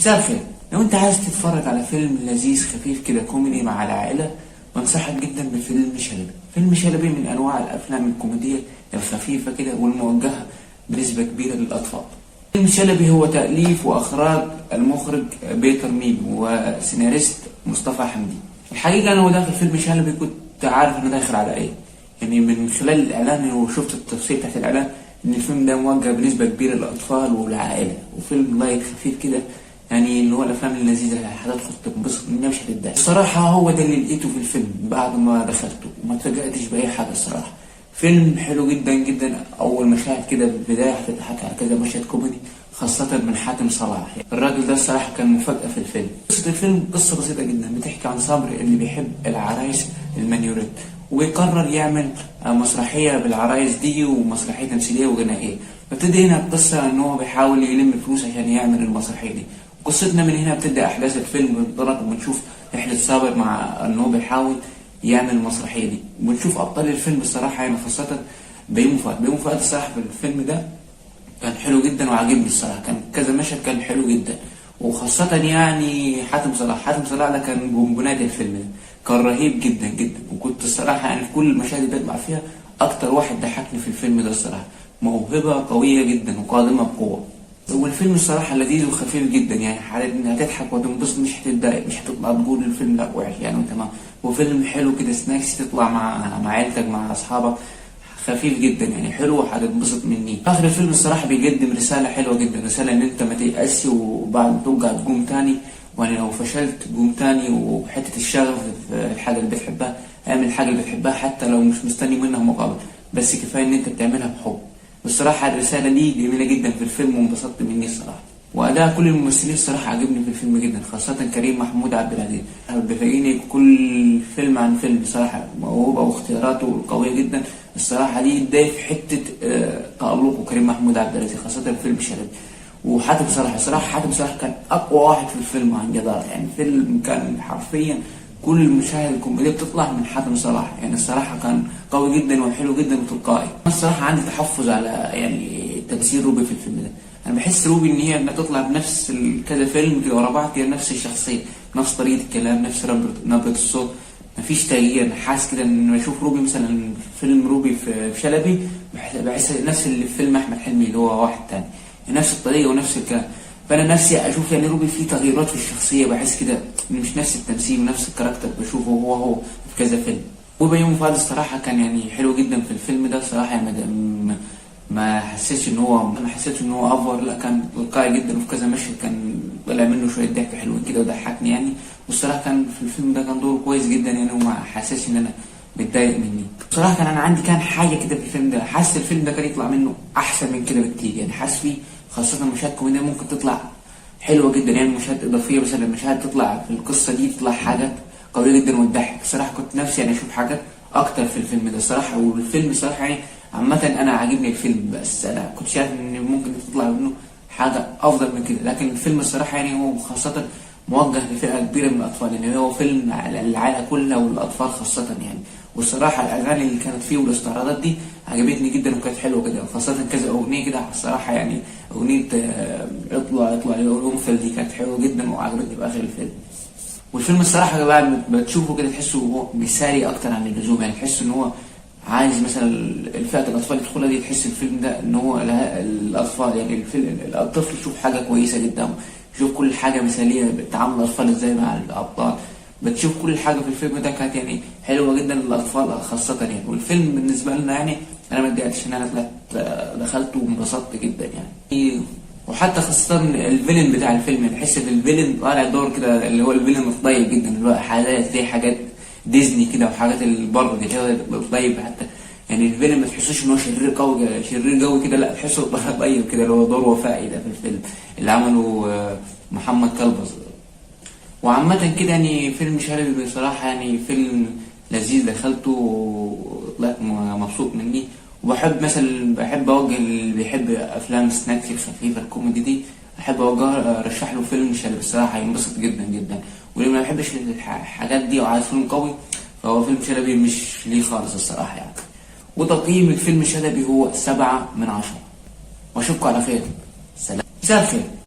مساء الخير. لو انت عايز تتفرج على فيلم لذيذ خفيف كده كوميدي مع العائلة، بنصحك جدا بفيلم شلبي. فيلم شلبي من انواع الافلام الكوميدية الخفيفة كده والموجهة بنسبة كبيرة للاطفال. فيلم شلبي هو تأليف واخراج المخرج بيتر ميمي وسيناريست مصطفى حمدي. الحقيقة انا وداخل فيلم شلبي كنت عارف انا داخل على ايه، يعني من خلال الاعلان وشفت التفصيل تحت الاعلان ان الفيلم ده موجه بنسبة كبيرة للاطفال والعائلة، وفيلم light خفيف كده، يعني اللي هو الافلام اللذيذة اللي هتدخل تنبسط منها مش هتتضايق. الصراحة هو ده اللي لقيته في الفيلم بعد ما دخلته وما اتفاجأتش باي حاجة. الصراحة فيلم حلو جدا جدا. اول مشاهد كده في البداية هتضحك على كذا مشهد كوميدي، خاصة من حاتم صلاح. الراجل ده الصراحة كان مفاجأة في الفيلم. قصة الفيلم قصة بسيطة جدا، بتحكي عن صبري اللي بيحب العرايس المانيوريت، ويقرر يعمل مسرحية بالعرايس دي، ومسرحية تمثيلية وغنائية. فابتدي هنا القصة ان هو بيحاول يلم فلوس عشان يعمل المسرحية دي. قصتنا من هنا بتبدأ أحداث الفيلم، بننطلق وبنشوف رحلة صابر مع ان هو بيحاول يعمل المسرحية دي، وبنشوف أبطال الفيلم الصراحة، يعني خاصة بيومي فؤاد. بيومي فؤاد الصراحة في الفيلم ده كان حلو جدا وعجبني الصراحة، كان كذا مشهد كان حلو جدا، وخاصة يعني حاتم صلاح. حاتم صلاح ده كان بونبونات الفيلم ده، كان رهيب جدا جدا، وكنت الصراحة يعني في كل المشاهد اللي بيطلع فيها أكتر واحد ضحكني في الفيلم ده الصراحة. موهبة قوية جدا وقادمة بقوة. والفيلم الصراحة لذيذ وخفيف جدا، يعني هتضحك وتنبسط، مش هتتضايق، مش هتطلع تقول الفيلم لا وحش يعني، تمام. وفيلم حلو كده snacks، تطلع مع عيلتك مع أصحابك، خفيف جدا يعني حلو وهتتبسط مني. اخر الفيلم الصراحة بيقدم رسالة حلوة جدا، رسالة ان انت ما تيأسش وبعد ما توقع تقوم تاني، ويعني لو فشلت تقوم تاني، وحتة الشغف في الحاجة اللي بتحبها، اعمل الحاجة اللي بتحبها حتى لو مش مستني منها مقابل، بس كفاية ان انت بتعملها بحب. والصراحة الرسالة دي جميلة جدا في الفيلم وانبسطت مني الصراحة. واداء كل الممثلين الصراحة عجبني في الفيلم جدا، خاصة كريم محمود عبد العزيز بيفاجئني كل فيلم عن فيلم بصراحة، موهوبه واختياراته قوية جدا الصراحة. دي ده في حتة تالقه كريم محمود عبد العزيز خاصة في فيلم شلبي. وحاتم صلاح الصراحة، حاتم صلاح كان اقوى واحد في الفيلم عن جدارة، يعني الفيلم كان حرفيا كل المشاهد الكوميدية بتطلع من حاتم صلاح، يعني الصراحة كان قوي جدا وحلو جدا وتلقائي. أنا الصراحة عندي تحفظ على يعني تمثيل روبي في الفيلم ده. أنا بحس روبي إن هي بتطلع بنفس كذا فيلم كده ورا بعض، هي نفس الشخصية، نفس طريقة الكلام، نفس نبرة الصوت، مفيش تغيير. أنا حاسس كده إن بشوف روبي مثلا فيلم روبي في شلبي بحس نفس اللي في فيلم أحمد حلمي اللي هو واحد تاني، نفس الطريقة ونفس الكلام. فانا نفسي اشوف يعني روبي فيه تغييرات في الشخصية، بحس كده إن مش نفس التمثيل ونفس ال character بشوفه هو هو في كذا فيلم. وبيومي فؤاد الصراحة كان يعني حلو جدا في الفيلم ده الصراحة، يعني ما حسيتش ان هو over، لا كان تلقائي جدا، وفي كذا مشهد كان طلع منه شوية ضحك حلوين كده وضحكني يعني. والصراحة كان في الفيلم ده كان دوره كويس جدا يعني، وما حسيتش ان انا متضايق مني بصراحة. كان انا عندي كان حاجة كده في الفيلم ده، حاسس الفيلم ده كان يطلع منه احسن من كده بكتير، يعني حاسس فيه خاصة مشاهد كوميدية ممكن تطلع حلوة جدا، يعني مشاهد إضافية مثلا، مشاهد تطلع في القصة دي تطلع حاجات قوية جدا وتضحك. الصراحة كنت نفسي يعني أشوف حاجات أكتر في الفيلم ده الصراحة. والفيلم الصراحة يعني عامة أنا عاجبني الفيلم، بس أنا كنت شايف إن ممكن تطلع منه حاجة أفضل من كده. لكن الفيلم الصراحة يعني هو خاصة موجه لفئة كبيرة من الأطفال، يعني هو فيلم على العائلة كلها والأطفال خاصة يعني. والصراحة الأغاني اللي كانت فيه والاستعراضات دي عجبتني جدا وكانت حلوة كده، خاصة كذا أغنية كده الصراحة، يعني أغنية اطلع اطلع يا قرنفل دي كانت حلوة جدا وعجبتني في آخر الفيلم. والفيلم الصراحة بعد ما تشوفه كده تحسه هو مثالي أكتر عن اللزوم، يعني تحس إن هو عايز مثلا الفئة الأطفال اللي تدخلها دي، تحس الفيلم ده إن هو الأطفال، يعني الفيلم الطفل يشوف حاجة كويسة قدامه، يشوف كل حاجة مثالية، تعامل الأطفال إزاي مع الأبطال، بتشوف كل حاجة في الفيلم ده كانت يعني حلوة جدا للأطفال خاصة يعني. والفيلم بالنسبة لنا يعني أنا ما اتضايقتش إن أنا طلعت دخلت وانبسطت جدا يعني. وحتى خاصة ال villain بتاع الفيلم، يعني تحس ان ال villain طالع دور كده اللي هو ال villain الطيب جدا، اللي هو حاجات زي حاجات ديزني كده وحاجات البر دي اللي هو الطيب، حتى يعني ال villain ما تحسوش ان هو شرير قوي شرير قوي كده، لا تحسه طيب كده، اللي هو دور وفائي ده في الفيلم اللي عمله محمد كلبز. وعامة كده يعني فيلم شلبي بصراحة يعني فيلم لذيذ، دخلته وطلعت مبسوط مني. وبحب مثلا بحب أوجه اللي بيحب أفلام snacks الخفيفة الكوميدي دي، أحب أوجه أرشح له فيلم شلبي الصراحة هينبسط جدا جدا. واللي ما بيحبش الحاجات دي وعايز فيلم قوي فهو فيلم شلبي مش ليه خالص الصراحة يعني. وتقييم الفيلم شلبي هو 7 من 10. وأشوفكم على خير. سلام. مساء الخير.